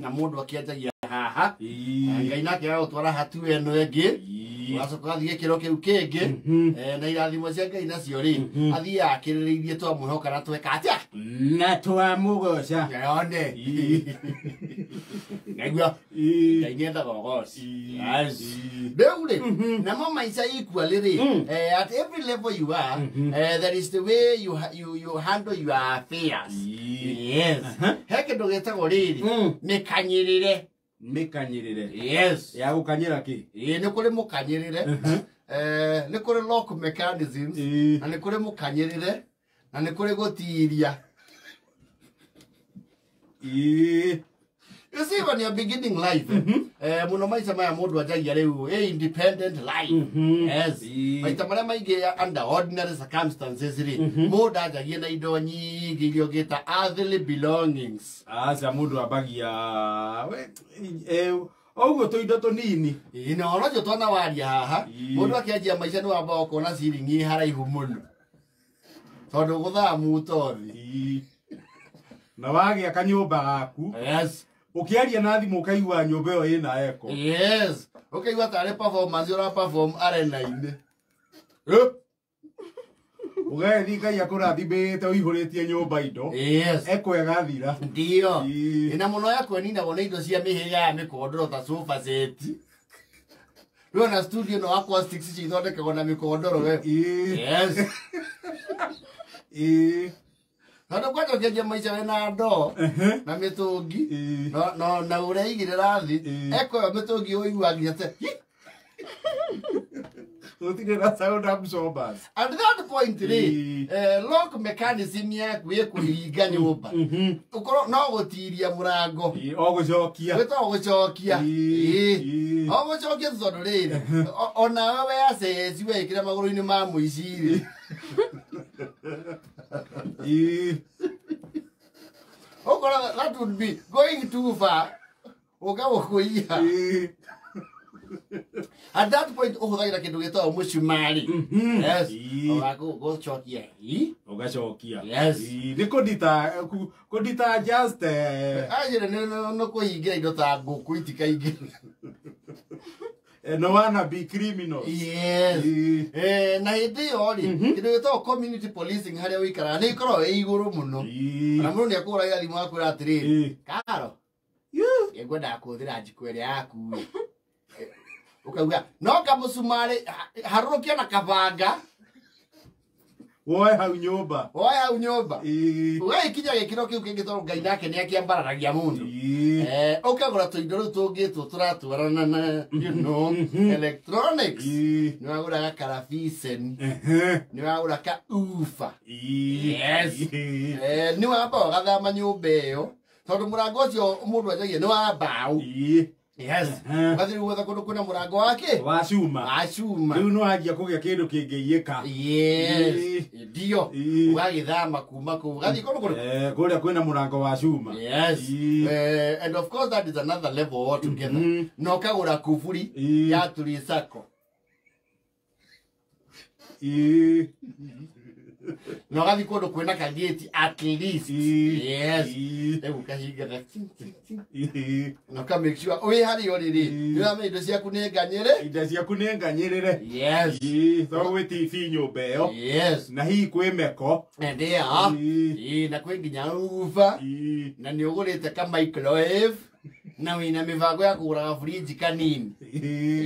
Na mũndũ akĩanjagia haha, Ngai nake agagũtwara hatua ĩno ĩngĩ, ũgacoka ũgathiĩ gĩkĩro kĩu kĩngĩ. Na irathimo cia Ngai nacio rĩ, athiaga akĩrĩrĩirie twamwĩhoka na tweka atĩa? Na twamũgoca. Yone. Naigua Ngai nĩendaga ũgoci. Yes. Rĩu rĩ, namo maica equally rĩ, at every level you are, there is the way you, you handle your affairs. Yes. He kĩndũ gĩtagwo rĩrĩ, mĩkanyĩrĩre. Mĩkanyĩrĩre. Yes. Ya gũkanyĩra kĩ? Ĩĩ, nĩ kũrĩ mũkanyĩrĩre, nĩ kũrĩ lock mechanisms, na nĩ kũrĩ mũkanyĩrĩre, na nĩ kũrĩ gũtiria. You see, when you're beginning life, mũno maica maya mũndũ anjagia rĩu ĩ independent life. Yes. Maita marĩa maingĩ under ordinary circumstances rĩ, mũndũ anjagia na indo nyingĩ iria ũngĩta earthly belongings. Aca, mũndũ ambagia ũguo tũindo tũnini. Ĩĩ, na ũhoro ũcio twana waria haha, mũndũ akĩanjia maica nĩ wamba ũkona ciringi ĩ haraihu mũno tondũ gũthaa mutothi. Na wagĩa kanyũmba gaku, ũkĩaria na thimũ ũkaigua nyũmba ĩyo ĩna echo. Yes, ũkaigua tarĩ performance ũra perform arena-inĩ. Ũgagĩthiĩ Ngai akũrathimĩte ũihũrĩtie nyũmba indo, echo ĩgathira. Ndio. Na mũno yakwe ninagwo nĩ indo cia mĩhĩrĩga ya mĩkondoro ta sofa set. Rĩu ona studio no acoustics icio ithondekagwo na mĩkondoro we. Yes. Tondũ kwanja ũkĩanjia maica wĩna ndoo na mĩtũngi, no na ũreigĩrĩra thĩ, echo ĩyo mĩtũngi ũigua nginya te Gũtirĩ na sound absorbers. At that point rĩ, lock mechanism yaku ĩkũhinga nyũmba, ũkorwo no gũtiria mũrango. Ĩĩ, o gũcokia. Gwĩtagwo gũcokia. O gũcokia tu, tondũ rĩrĩ, onawe we aceci weĩkĩra magũrũ-inĩ ma mũici rĩ, ũkora that would be going too far, ũka gũkũiya. At that point ũhũthagĩra kĩndũ gĩtagwo mũcumarĩ. Yes. Ũgagũcokia. Ũgacokia. Yes. Nĩ kũndita just Anjĩra nĩ kũhingĩra indo ta ngũkũ itikaingĩre. No wanna be criminals. Yes. Na hĩndĩ ĩyo rĩ, kĩndũ gĩtagwo community policing harĩa ũikaraga nĩ ĩkoragwo ĩ igũrũ mũno. Na mũndũ nĩ akũhũragĩra thimũ akwĩra atĩrĩrĩ, karo, ngwendaga kũhũthĩra njiko ĩrĩa yaku ĩ. Ũkauga no kamũcumarĩ harũrũkia na kabanga. Woe hau nyũmba. Woe hau nyũmba. Ũgagĩkinya gĩkĩro kĩu kĩngĩ, tondũ Ngai nake nĩ akĩambararagia mũndũ. Ũkagũra tũindo rĩu tũngĩtwo tũratwarana na electronics. Nĩ wagũra gakarabiceni, nĩ wagũra ka ufa. Yes. Nĩ wamba ũgathama nyũmba ĩyo, tondũ mũrango ũcio mũndũ anjagia nĩ wa mbaũ. Yes. Ũgathiĩ rĩu gwetha kũndũ kwĩna mũrango wa kĩ? Wa cuma. Wa cuma. Rĩu nĩ wanjia kũgĩa kĩndũ kĩngĩiyĩka. Yes. Ndio. Ũgagĩthama kuma kũu ũgathiĩ kũndũ kũrĩkũ? Kũrĩa kwĩna mũrango wa cuma. Yes. And of course that is another level altogether. Na ũkagũra kuburi ya turisako. Na ũgathiĩ kũndũ kwĩna kagĩti at least. Yes. Rĩu ũkahingaga ting, ting, ting. Na ũka make sure wĩ harĩa ũrĩ rĩ, nĩ ũramenya indo ciaku nĩ nganyĩre. Indo ciaku nĩ nganyĩrĩre. Yes. To gwĩ TV nyũmba ĩyo. Yes. Na hihi kwĩ meko. Ndio. Ĩĩ, na kwĩ nginya uba. Na nĩ ũgũrĩte ka microwave na wĩna mĩbango ya kũgũra gabrinji kanini.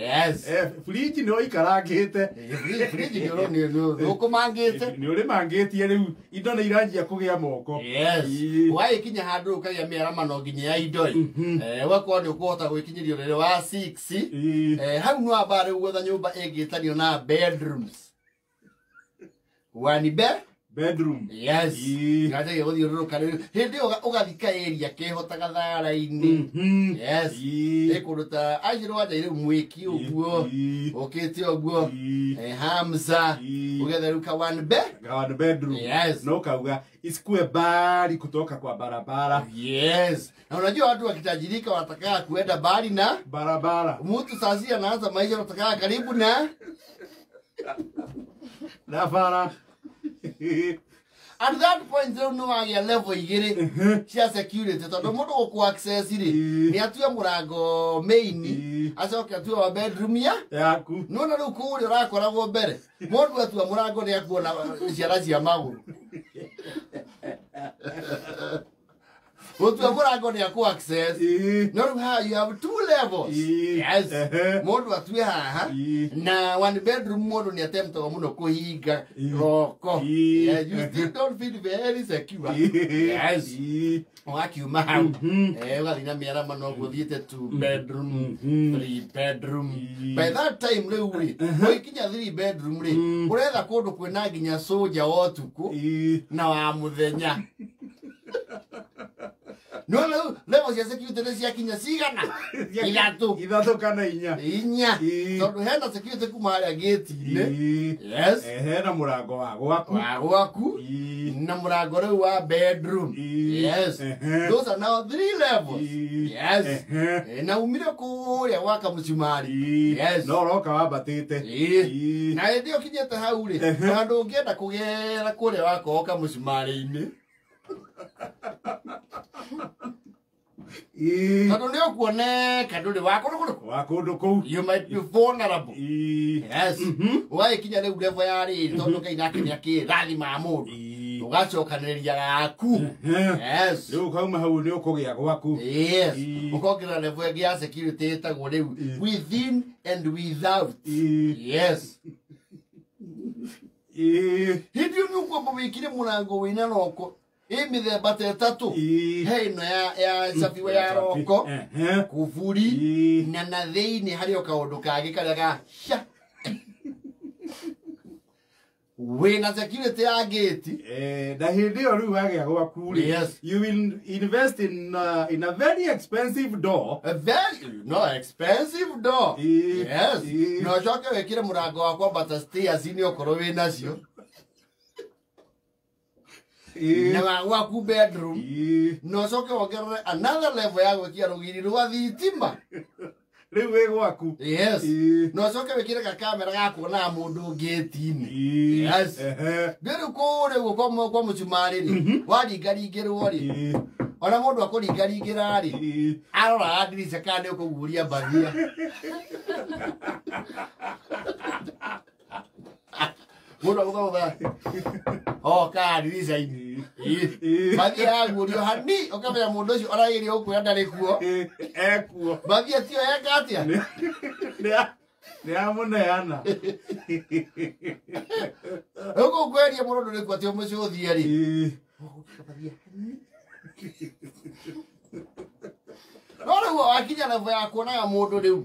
Yes. Fridge nĩ ũikarangĩte. Fridge nĩ ũkũmangĩte. Nĩ ũrĩmangĩtie, rĩu indo nĩ iranjia kũgĩa moko. Yes. Wagĩkinya handũ ũkagĩa mĩaramano nginya ya indo ĩ. Ũgakorwo nĩ ũkũhota gwĩkinyĩria ũrĩrĩ wa 6. Hau nĩ wamba rĩu gwetha nyũmba ĩngĩtanio na bedrooms. One bed Bedroom. Yes. Nganjagia gũthiũrũrũka rĩu. Hĩndĩ ĩyo ũgathika area kĩhotaga thara-inĩ. Yes. Ĩ kũndũ ta acio wanja rĩu mwĩki ũguo. Ũkĩte ũguo. Hamza. Ũgetha rĩu ka one bed. One bedroom. Yes. Na ũkauga isikue mbali kutoka kwa barabara. Yes. Na unajua watu wakitajirika wanataka kuenda mbali na barabara. Mtu sasa anaanza maisha anataka karibu na na bara. At that point rĩu nĩ wagĩa level igĩrĩ cia security tondũ mũndũ gũkũ access rĩ nĩ atue mũrango main acoke atue wa bedroom ya yaku. Nĩwona rĩu kũrĩa ũrakoragwo mbere mũndũ atua mũrango nĩ akuona ciara cia magũrũ. Mũtua mũrango nĩ aku access. No rĩu haha you have two levels. Yes. Mũndũ atue haha na one bedroom mũndũ nĩ atemptaga mũno kũhinga roko. Yes, you still don't feel very secure. Yes. Ũgakiuma hau. Ũgathiĩ na mĩarama no gũthiĩte 2 bedroom, 3 bedroom. By that time rĩu rĩ, ũgĩkinya 3 bedroom rĩ, ũretha kũndũ kwĩna nginya soja wa ũtukũ na wa mũthenya. No level cia security nĩ ciakinya cigana? Ithatũ. Ithatũ kana inya. Inya. Tondũ hena security kuma harĩa gate-inĩ. Yes. Hena mũrango wa gwaku. Wa gwaku. Na mũrango rĩu wa bedroom. Yes. Those are now 3 levels. Yes. Na umire kũrĩa gwaka mũcumarĩ. Yes. No ũroka wambatĩte. Na hĩndĩ ĩyo ũkinyĩte hau rĩ, handũ ũngĩenda kũgera kũrĩa wakoka mũcumarĩ-inĩ. Tondũ nĩ ũkuoneka ndũrĩ wa kũndũ kũrĩkũ? Wa kũndũ kũu. You might be vulnerable. Yes. Ũgagĩkinya rĩu level ya rĩrĩ tondũ Ngai nake nĩakĩrathimaga mũndũ. Ũgacokanĩrĩria gaku. Yes. Rĩu ũkauma hau nĩ ũkũgĩa gwaku. Yes. Ũkongerera level ĩngĩ ya security ĩtagwo rĩu within and without. Yes. Hĩndĩ ĩyo nĩ ũkwamba wĩkire mũrango wĩna roko. Ĩ mĩthemba ta ĩtatũ. He ĩno ya cabiwe ya roko, kuburi, na thĩinĩ harĩ o kaũndũ kangĩ karĩa ga sha. Wĩna security ya gate. Na hĩndĩ ĩyo rĩu wagĩa gwaku rĩ, yes, you will invest in a very expensive door. A very no expensive door. Yes. Na ũcoke wĩkĩre mũrango wa kwambata stairs-inĩ okorwo wĩ nacio. Na wa gwaku bedroom. Na ũcoke wongerere another level ya gwĩkia rũgiri rwa thitima. Rĩu wĩ gwaku. Yes. Na ũcoke wĩkĩre gakamera ga kuonaga mũndũ gate-inĩ. Yes. Rĩu kũrĩa ũguo kwa mũcumarĩ rĩ, waringaringĩrwo rĩ, ona mũndũ akũringaringĩra rĩ, aroraga ndirica kana nĩ ũkũguria mbathia. Mũndũ agũthogotha oka ndirica-inĩ. Mbathia yaguũrio hani ũkamenya mũndũ ũcio arageria gũkwĩra ndarĩ kuo. Ekuo. Mbathia tiyo eka atĩa? Nĩ amũneana. Rĩu kũu kweria mũndũ ndũrĩ kuo atĩ ũmũcũthie rĩ. No rĩu wakinya level ya kuonaga mũndũ rĩu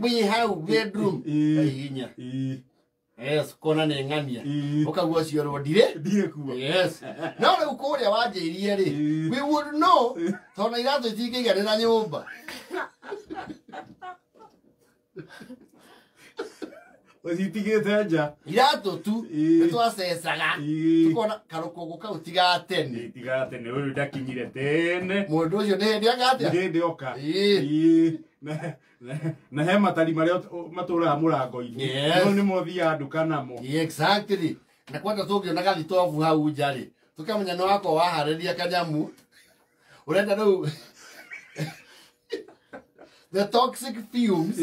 wĩ hau bedroom. Inya. Yes, kona nĩ ng'ania. Ũkaigua ciorwo ndirĩ kuo. Yes. No rĩu kũrĩa wanjĩirie rĩ, we would know tondũ iratũ itingĩiganĩra nyũmba. Ũcitigĩte nja. Iratũ tu nĩ twacecaga. Tũkona karũkũngũ kau ti ga tene. Ti ga tene, ũyũ ndakinyire tene. Mũndũ ũcio nĩ hĩndĩ anga atĩa? Nĩ hĩndĩ oka. Na he matari marĩa matũraga mũrango-inĩ. No nĩ mothiaga nduka namo. Exactly. Na kwenda tũngĩona gathitobu hau nja rĩ, tũkamenya nĩ wakwa waharĩria kanyamu. Ũrenda rĩu the toxic fumes.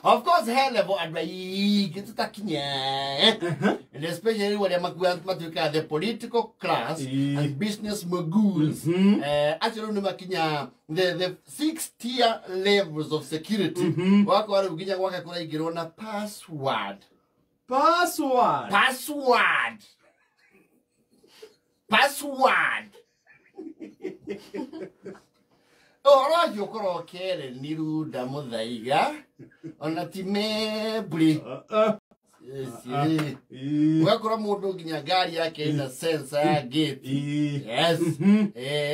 Of course, he level andũ aingĩ tũtakinya. And especially arĩa matuĩkaga the political class and business moguls. Acio rĩu nĩ makinya the 6 tier levels of security. Wakwa rĩu nginya gwake kũraingĩrwo na password. Password. Password. Password. Ũhoro ũcio ũkorwo ni Runda Muthaiga ona ti Membri. Ũgakora mũndũ nginya ngari yake ĩna sensor ya gate. Yes.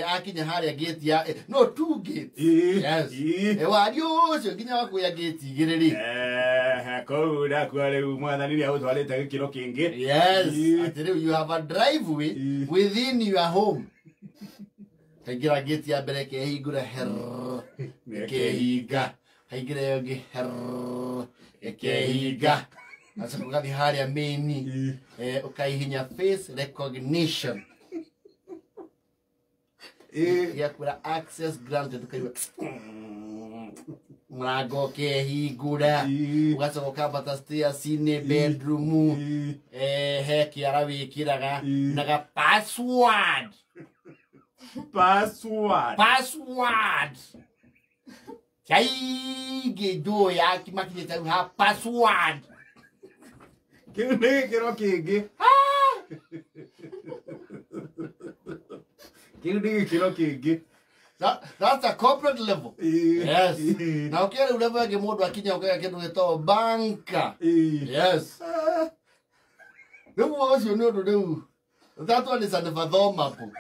Akinya harĩa gate ya no 2 gates. Yes. Wario ũcio nginya wakuoya gate igĩrĩ rĩ. Kũu ndakua rĩu mwathani nĩ agũtwarĩte gĩkĩro kĩngĩ. Yes. Atĩ rĩu you have a driveway within your home. Kaingĩra gate ya mbere kehingũra herr, kehinga. Kaingĩra ĩyo ĩngĩ herr, kehinga. Acoka ũgathiĩ harĩa main, ũkaihinya face recognition. Gĩakwĩra access granted, ũkaigua mũrango ũkehingũra. Ũgacoka ũkambata stairs-inĩ bedroom, he kĩara wĩkĩraga na ga password. Password. Password. Kaingĩ njũĩ yaki makinyĩte hau ha password. Kĩu nĩ gĩkĩro kĩngĩ. Kĩu nĩ gĩkĩro kĩngĩ. That's a corporate level. Yes. Na ũkĩrĩ rĩu level ĩngĩ mũndũ akinya ũkaiga kĩndũ gĩtagwo banker. Yes. Rĩu ũcio nĩ ũndũ rĩu. That one is unfathomable.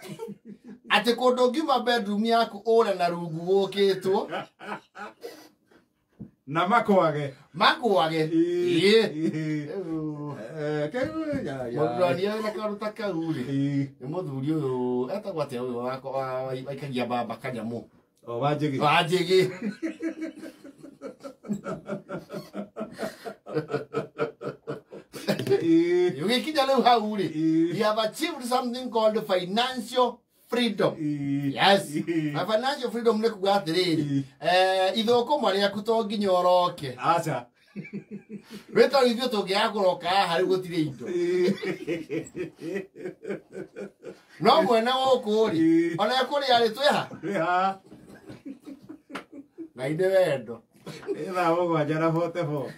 Atĩ kũndũ ũngiuma bedroom yaku ũre na rungu gũkĩtwo. Na makwage. Makwage. Mũndũ na kaũndũ ta kau rĩ. Nĩ mũthuri ũyũ etagwo atĩa ũyũ waikagia mbamba kanyamũ. O Wanjĩgĩ. Wanjĩgĩ. Ũgĩkinya rĩu hau rĩ, you have achieved something called financial freedom. Yes. Na financial freedom nĩ kuga atĩrĩrĩ, ithũkũma rĩaku to nginya ũroke. Aca. Wĩ tondũ ithuĩ tũngĩaga kũroka haha rĩu gũtirĩ indo. No mwene gũkũ rĩ, ona ekũrĩa rĩ twĩ ha? Twĩ ha. Ngai nĩ wendo. Nĩ thaa 7:44.